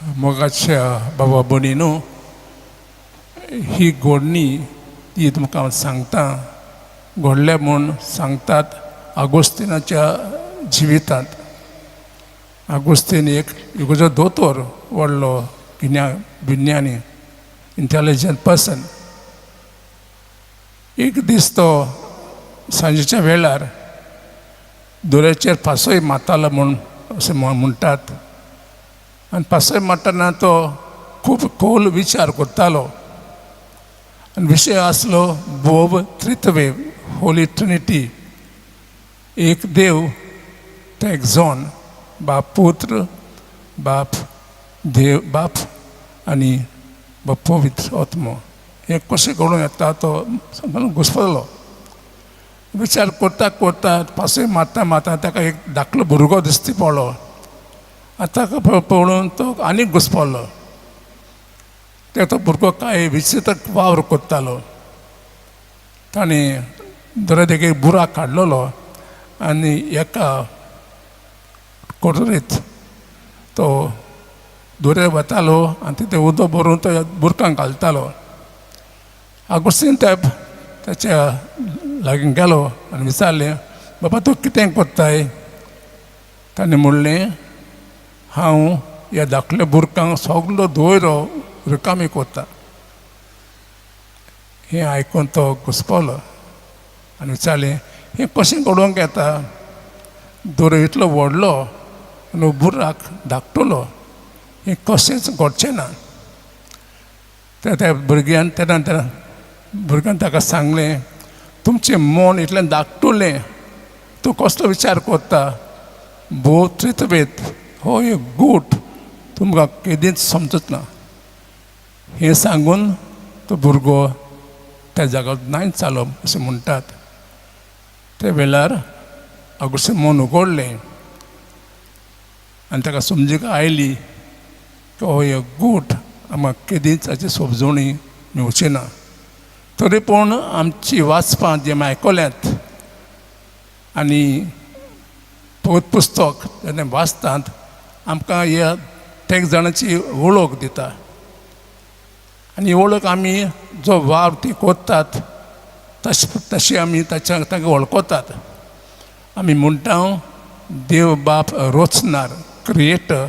मोगाच्या बाबा भयणीनो, ही घडणी ती तुमकां हांव सांगता, घडल्या म्हूण सांगतात आगोस्तिनाच्या जिवितांत. आगोस्तीन एक इगोर्जो दोतोर, व्हडलो विज्ञानी, इंटेलिजंट पर्सन. एक दीस तो सांजेच्या वेळार दोऱ्याचेर पासय मारतालो म्हूण अशें म्हणटात. आनी पासय मारतना तो खूब खोल विचार करतालो आनी विशय आसलो भोव त्रित्वे, होली ट्रिनिटी, एक देव ते जॉन, बाप पुत्र, बाप देव बाप आनी बाप पवित्र आत्मो. हें कशें घडोवन येता, तो सगळो घुस्पलो. विचार करता करता, पासय मारता मारता ताका एक धाकलो भुरगो दिश्टी पडलो आनी ताका पळोवन तो आनीक घुस्पलो. ते तो भुरगो कांय विचित्र वावर करतालो. ताणें दर्या देगेक बुराक काडलेलो आनी एका कटोरीत तो दर्यार वतालो आनी तितून उदक भरून तो बुरकांक घालतालो. आगोस्तीन त्या ताच्या लागीं गेलो आनी विचारलें, "बाबा, तूं कितें कोत्ताय?" ताणें म्हणलें, "हांव ह्या धाकल्या बुरकांक सगलो दोयरो रिकामी कोत्ता." हें आयकून तो घुस्पलो आनी विचारलें, "हें कशें घडोवंक येता? दोरो इतलो व्हडलो आनी बुराक धाकटुलो, हें कशेंच घडचें ना." त्या त्या भुरग्यान तेन्ना त्या भुरग्यान ताका सांगलें, "तुमचें मन इतलें धाकटुलें, तूं कसलो विचार करता? भोव त्रित्वेत हो एक गूट तुमकां केदींच समजत ना." हें सांगून तो भुरगो त्या जाग्यार नायच जालो अशें म्हणटात. त्या वेळार आगोस्तीन मन उगडलें आनी ताका समजूक आयली की हो एक गूट आमकां केदींच ताची समजोणी मेवची ना. तरी पूण आमची वाचपां जें आमी आयकल्यांत आनी पवित्र पुस्तक जेन्ना वाचतात, आमकां ह्या तेग जाणांची वळख दिता आनी ही वळख आमी जो वावर ती करतात तशें तशें आमी ताच्या तांकां वळखतात. आमी म्हणटा, देव बाप रोचणार, क्रिएटर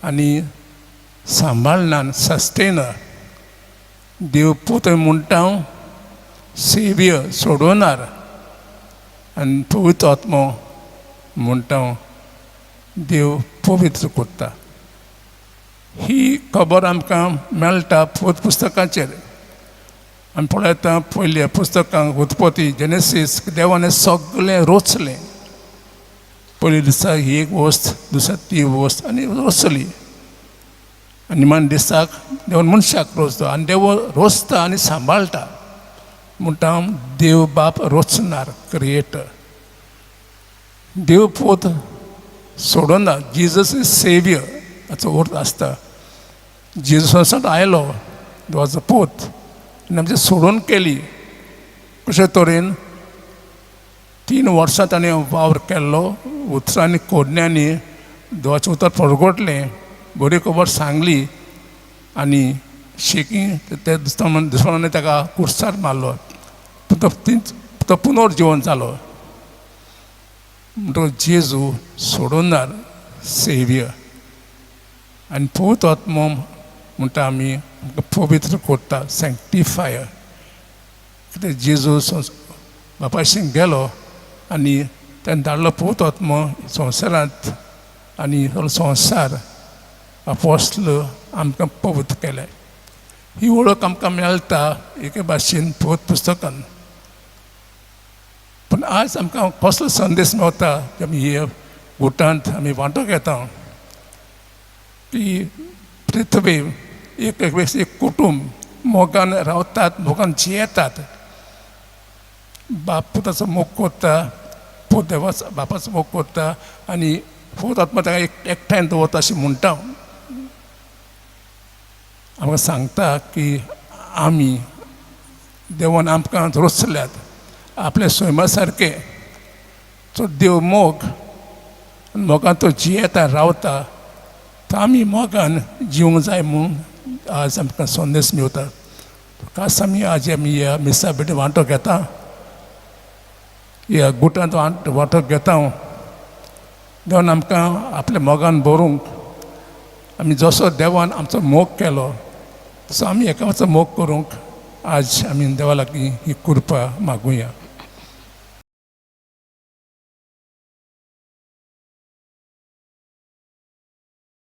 आनी सांबाळणार, सस्टेनर. देव पूत म्हणटा सेवियर, सोडवणार आनी पवित्र आत्मो म्हणटा देव पवित्र करता. ही खबर आमकां मेळटा पवित्र पुस्तकाचेर. आमी पळयता पयल्या पुस्तकांक, उत्पत्ती, जेनेसीस, देवान सगळें रोचलें. पयल्या दिसा ही एक वस्त, दुसऱ्या ती वस्त आनी रोचली आनी निमाण्या दिसाक देवान मनशाक रोचलो. आनी देव रोचता आनी सांबाळटा. म्हणटा, देव बाप रोचणार, क्रिएटर. देव पूत सोडना, जिजस is saviour. हाचो अर्थ आसता, जेजू संवसारांत आयलो, देवाचो पूत, आनी आमची सोडून केली. कशे तरेन 3 वर्सां ताणें वावर केल्लो, उतरांनी कोडण्यांनी देवाचें उतर परगटलें, बरी खबर सांगली आनी शेकी ते दुस्मानांनी ताका कुर्सार मारलो, पूण तो तीन तो पुनर्जिवन जालो. म्हणटकच जेजू सोडवणार, सेवियर. आनी पवित्र आत्मो म्हणटा आमी पवित्र करता, सँक्टिफायर. कित्याक जेजू बापायशीं गेलो आनी ताणें धाडलो पवित्र आत्मो संवसारांत आनी हो संवसार आपोस्ल आमकां पवित्र केले. ही वळख आमकां मेळटा एके भाशेन पवित्र पुस्तकान. पूण आज आमकां कसलो संदेश मेवता की आमी हे गुटांत आमी वांटो घेता की पृथ्वी एक एक कुटूंब मोगान रावतात, मोगान जियेतात. बाप पुताचो मोग करता, पूत देवाचो बापाचो मोग करता आनी पूत आत्मा ताका एक एकठांय दवरता अशें म्हणटा. आमकां सांगता की आमी देवान आमकां रोचल्यात आपल्या सैमा सारकें. तो देव मोग, मोगान तो जियेता, रावता. तर आमी मोगान जिवंक जाय म्हूण आज आमकां संदेश मेवता. खास आमी आज आमी ह्या मिसा भेटी वांटो घेता, ह्या गुटांत वांटो घेता. देवान आमकां आपल्या मोगान भरूंक, आमी जसो देवान आमचो मोग केलो तसो आमी एकामेकाचो मोग करूंक आज आमी देवा लागीं ही कृपा मागुया.